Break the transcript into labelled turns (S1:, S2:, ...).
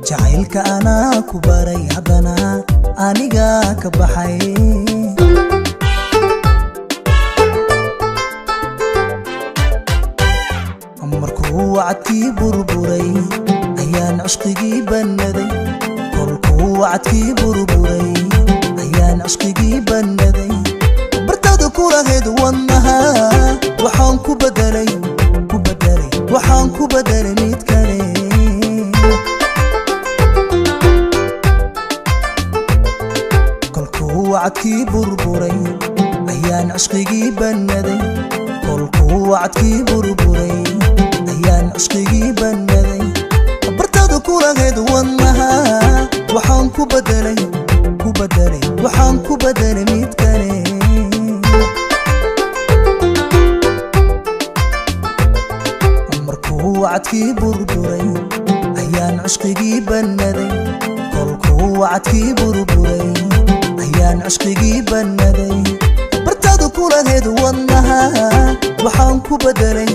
S1: Jacaylka anaa ku baray, haddana aniga ka baxay. Markuu wacadkii burburay ayaan cishqigii bannaday, kolkuu wacadkii burburay ayaan cishqigii bannaday. Bartada kulahayd wadnaha waxaan ku bedelay, ku bedelay, waxaan ku bedelay mid kale. Kolkuu wacadkii burburay ayaan cishqigii bannaday, kolkuu wacadkii burburay ayaan cishqigii bannaday. Bartada kulahayd wadnaha waxaan ku bedelay, ku bedelay, waxaan ku bedelay mid kale. Markuu wacadkii burburay ayaan cishqigii bannaday, kolkuu wacadkii burburay ayaan cishqigii bannaday. Bartada kulahayd wadnaha waxaan ku bedelay,